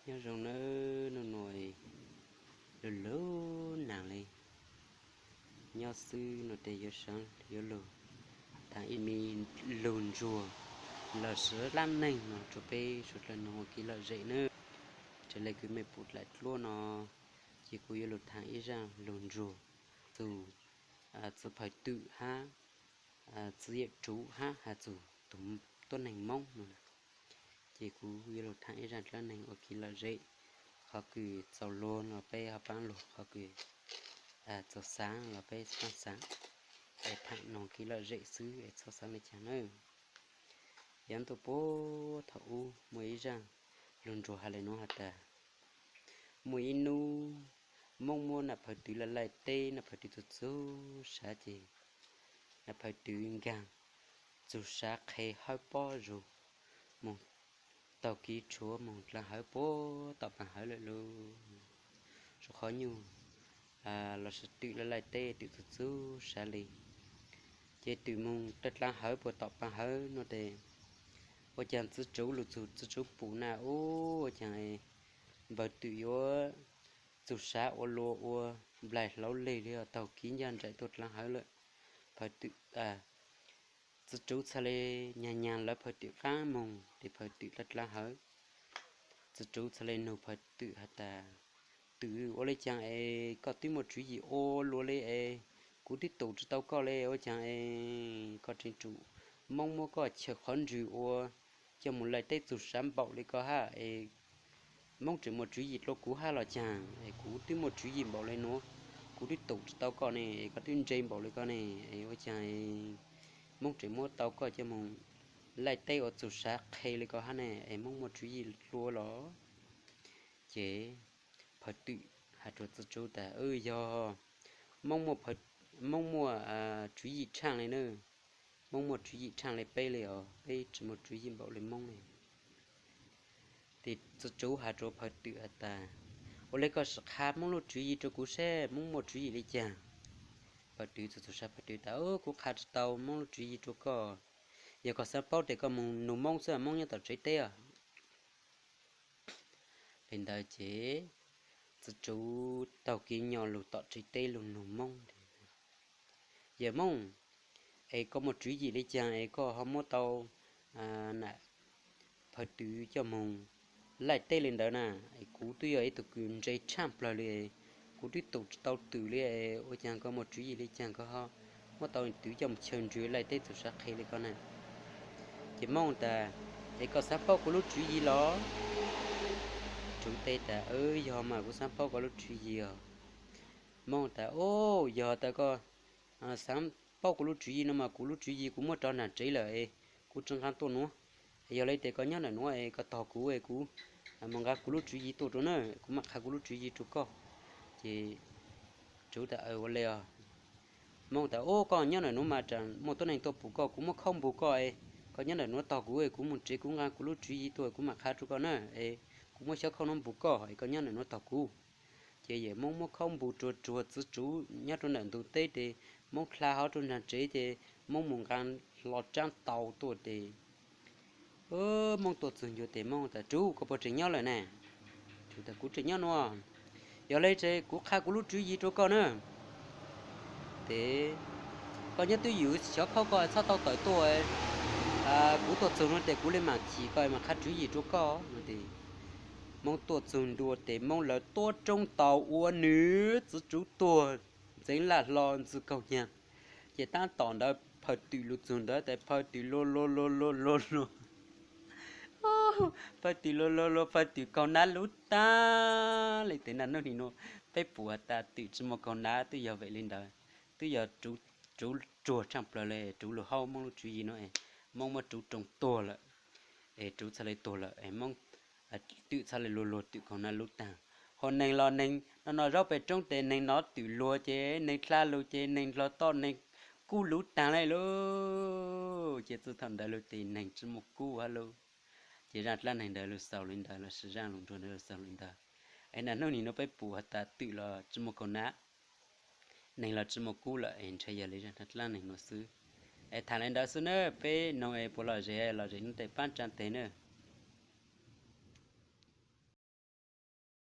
Nyob zoo nawb, nub nua lug lug naag le, nyob xwb nua tes yuav saav yuav lug thaam ib me lug ntsuag lossis dlaab neeg nua rua peb suav dlawg noog ua kev lom zem nawb. Raws le kws mej pum dlaim dluab no, ces kuv yuav lug thaam ib zaaj lug ntsuag txug txiv phawv twm hab txiv yawm tsuv hab has txug tug tuab neeg Moob no. Ces kuv yuav lug thaam ib zaaj dlaab neeg ua kev lom zem. Qhov kws txaus luag los peb ho paab luag, qhov kws txaus xaav los peb paab xaav. Es thaam noog kev lom zem xwb es txhob xaav le caag nawb. Yav ntuj puag thaum ub muaj ib zaaj lug ntsuag has le nuav has tas, muaj ib nub Moob muab nam phawv twm laj laij teb, nam phawv twm txug txug sav ces nam phawv twm nkaag txug sav qhe hawb pob zug moog taug kev tshuav moog dlaab hawv puag tom paag hawv lawm lauj. Rua qhov nyuj lossis twm laj laij teb twm txug txug sav le, ces twm moog dlaab hawv puag tom paag hawv nua tes, ua caag txiv tsuv lug txug txiv tsuv pum na, ua caag npawg twm yuav txug sav ua luas ua nplaig hlauv leg le taug kev ncaj nraim tuaj dlaab hawv lawm. Phawv twm, txiv tsuv txhad le nyaag nyaag lawv phawv twm qaab moog tes phawv twm dlaab dlaab hawv. Txiv tsuv txhad le nug phawv twm has tas, twm, ua le caag es koj twb muaj tswv yim ua luas le es kuv twb tum tsi tau koj le, ua caag es koj tseem tsum Moob muab koj chaw qhov ntswg ua coj moog laij teb txug sav npaum le ko hab es Moob tseem muaj tswv yim dlua kuv hab los caag es kuv twb muaj tswv yim npaum le nuav, kuv twb tum tsi tau koj ne, es koj twb ntse npaum le ko ne, es ua caag Moob tseem muab tau koj coj moog laij teb ua txug sav qhe le ko hab ne, es Moob muaj tswv yim dlua los? Ces phawv twm has rua txiv tsuv tas, yog, Moob muaj tswv yim tshaaj le na, Moob muaj tswv yim tshaaj le peb le os, peb tsi muaj tswv yim npaum le Moob le. Ces txiv tsuv has rua phawv twm has tas, ua le koj sim qha Moob lub tswv yim rua kuv seb Moob muaj tswv yim le caag. Phawv twm txug txug sav phawv twm tas, kuv qha tsi tau Moob lub tswv yim rua koj, yog koj xaav paub tes koj moog nug Moob xwb, Moob nyob tom tsev teb os. Le ntawd ces txiv tsuv taug kev nyo lug tom tsev teb lug nug Moob, yawm Moob, es koj muaj tswv yim le caag es koj ho muab tau nam phawv twm coj moog laij teb le ntawd na? Es kuv twb yog ib tug kws ntse tshaaj plawg le, kuv twb tum tsi tau twm le, ua caag koj muaj tswv yim le caag koj ho muab tau twm coj moog chaw ntswg laij teb txug sav qhe le ko na? Ces Moob tas, es koj xaav paub kuv lub tswv yim los? Tsuv teb tas, yog mas kuv xaav paub koj lub tswv yim os. Moob tas, o, yog tas koj xaav paub kuv lub tswv yim no mas kuv lub tswv yim kuv muab rov nraag tsev lawm es kuv tsi nqaa tuaj nuav. Yog le tes koj nyob ntawm nuav es koj tog kuv es kuv moog nqaa kuv lub tswv yim tuaj rua na, kuv maam qha kuv lub tswv yim rua koj. Ces tsuv tas, ua le os. Moob tas, o, koj nyob ntawm nuav mas muaj tuab neeg tuaj pum koj, kuv muab khaub npug koj es koj nyob ntawm nuav tog kuv es kuv moog tsev kuv nqaa kuv lub tswv yim tuaj kuv maam qha rua koj na, es kuv muab xyov khaub nuav npug koj es koj nyob ntawm nuav tog kuv. Ces yawm Moob muab khaub npug rua tsuag txiv tsuv nyob rua ntawm ntug teb tes Moob dlha hov rua nraag tsev ces Moob moog nqaa hlo tsaab tau tuaj tes Moob tuaj txug ncua tes Moob tas, tsuv, koj puas tseem nyob lawm na? Tsuv tas, kuv tseem nyob nuav. Yog le tes kuv qha kuv lub tswv yim rua koj na. Tes koj nyob twj ywm xyov khaub koj txhob tau tawm tuaj, kuv tuaj txug nuav tes kuv le maam chim koj maam qha tswv yim rua koj no tes Moob tuaj txug ntua tes Moob lawv tuab roob taus ua nwg txiv tsuv tuag ntxeev laj hlo ntxwg kaug nyaag. Ces taab tom ntawd phawv twm lug txug ntawd tes phawv twm luag luag luag luag luag luag, phawv twm luag luag luag phawv twm kaug nab lub taag le tes na. Nub nim nuav peb pum has tas twm tsi muaj kaug nab twb yog vem le ntawd, twb yog tsuv ruag tshaaj plawg le, tsuv lug haub Moob lub tswv yim nuav es Moob muab tsuv roos tuag lawm, es tsuv txhad le tuag lawm es Moob twm txhad le luag luag twm kaug nab lub taag. Ho neeg los neeg no no zaub pem roob tes neeg nov twm luag ces neeg dlha lug ces neeg dlha toj neeg kub lub taag le lauj. Ces txug thaum ntawd lug tes neeg tsi muaj kub hab lauj. Ces zaaj dlaab neeg ntawd lug xaus le ntawd lossis zaaj lug ntsuag ntawd lug xaus le ntawd. Es na nub nim nuav peb pum has tas twm los tsi muaj kaug nab, neeg los tsi muaj kub lawm es ntshai yog le zaaj dlaab neeg nuav xwb. Es thaam le ntawd xwb na, peb noog es puas lom zem, lom zem nub tes paab tsaa tes na.